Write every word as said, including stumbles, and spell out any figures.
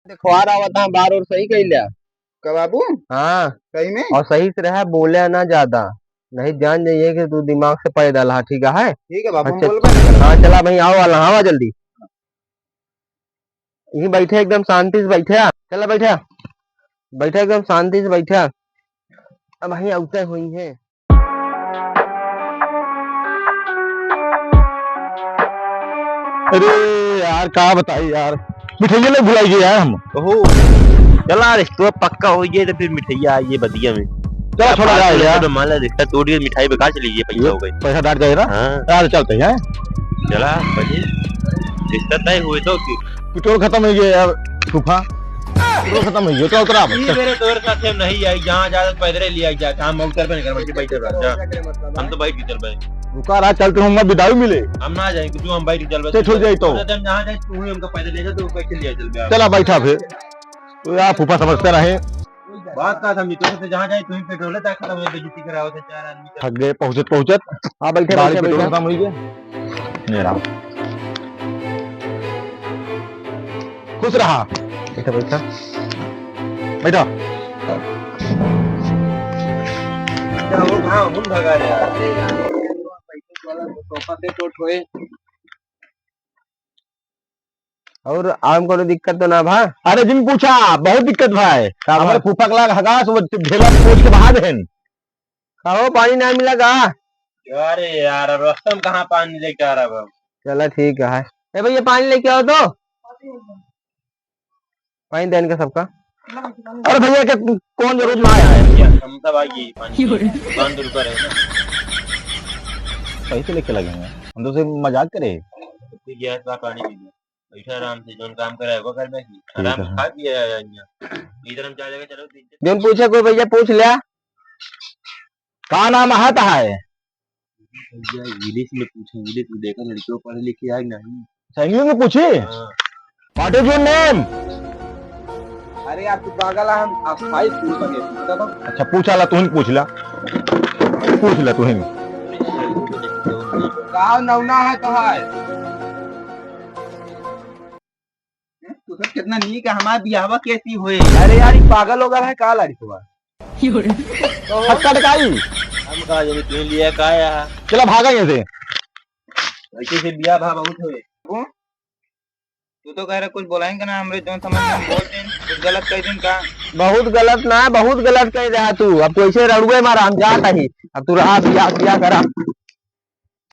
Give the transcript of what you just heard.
देखवार आवत है, बार और सही कइल्या। का बाबू? हाँ। सही में? और सही से रहा, बोले ना ज्यादा, नहीं जान जाइए कि तू दिमाग से पैदल हा, ठीक है? ठीक है बाबू, हम अच्छा, बोलबे ना करब। हाँ, चला भाई, आओ वाला, हाँ, आवा जल्दी। यहीं बैठे, एकदम शांति से बैठे। चला बैठा, बैठा, एकदम शांति से बैठा। अब वहीं अवते हुई है। अरे यार, का बताई यार, मिठाइया ले भुलाई गए यार हम। ओहो, चला, रिश्ता पक्का हो गया तो फिर मिठाइया आइए बदिया में। चला, छोड़ा जाए यार। तो मान ला, रिश्ता टूट गया, मिठाई बेकार चली गई, पैसा ये हो गई। पैसा डाट जाए ना? हाँ। यार, चलते हैं। चला, बजे। रिश्ता तय हुए तो क्यों? पेट्रोल खत्म हो गया यार, फूफा। पेट्रोल खत्म हो गया, चला उतरा अब। ई मेरे तोर साथे हम नहीं आई, जहाँ जाए पैदल लिया जाए, हम उतर पे नहीं कर, बल्कि बैठे रह जा। हम तो बैठ के चल बे। रुका रहा, चलते हम बिदाई मिले। हम ना जाए, क्यों हम बैठ के चल बे। सेठ हो जाए तो। अरे, हम जहाँ जाए, तू ही हमका पैदल ले जा, तो कैसे लिया चल बे? चला बैठा फिर। तो यार फूफा समझते रहे। बात का समझी, तो से जहाँ जाए, तू ही पेट्रोल है, ताकि हमें बेइज्जती कराओ थे चार आदमी का। थक गए पहुँचत पहुँचत। हाँ, बैठे, गाड़ी बैठे, पेट्रोल बैठे। खत्म हुई है। ये रहा। खुश रहा। बैठा, बैठा। बैठा। क्या हो, कहाँ घूम भगा रहे यार? सोफा से तो ठोए। और आम कोनो दिक्कत तो ना भा? अरे जिन पूछा, बहुत दिक्कत भा है। का हमारे भा? फूफा के लाग हगास, वो ढेला पोछ के बहा देन। कहो, पानी ना मिला का? अरे यार, अब रास्ता में कहाँ पानी लेके आ रहा है? चला ठीक है। ए भैया, पानी लेके आओ तो। पानी देन का सबका। अरे भैया, के कौन जरूरत ना आया है? भैया, हम सब आइए, पानी पी ले। दुकान तो रुका रहे ना। पैसे लेके लगेंगे, हम तो सिर्फ मजाक करे। गैस का पानी पी ले। बैठा आराम से, जोन काम करे, वो कर बैठी। ठीक आराम से है। खा पिए आ जाएंगे। इधर हम चार जगह चलो, तीन जगह। जोन पूछे कोई भैया, पूछ लिया। का नाम है तहार? भैया, इंग्लिश में पूछे, इंग्लिश में देखा, लड़कियों पढ़े लिखे आए नहीं। अच्छा, इंग्लिश में पूछी? हाँ। What is your name? अरे यार, तू पागल है, हम अस्थाई स्कूल पर गए थे, बता दो। अच्छा, पूछा ला, तुहिन पूछ ला। पूछ ला, तुहिन। गाँव नौना है तो है। तू सब कितना नीक है, हमार बियाहवा कैसी होए? अरे यार, ई पागल हो गया है का लड़कवा? हट, हट, काई? हम कहा जब तू लिया का आया? चला भागा यहाँ से। ऐसे से बियाह भा बहुत होए। तू तो कह रहा कुछ बोलाएंगे ना, हमरे जौन समझ में बोल देन, कुछ गलत कह देन का? बहुत गलत ना, बहुत गलत कह रहा तू। अब कैसे रड़ुए मारा, हम जात ही। अब तू रहा, बियाह, बियाह करा।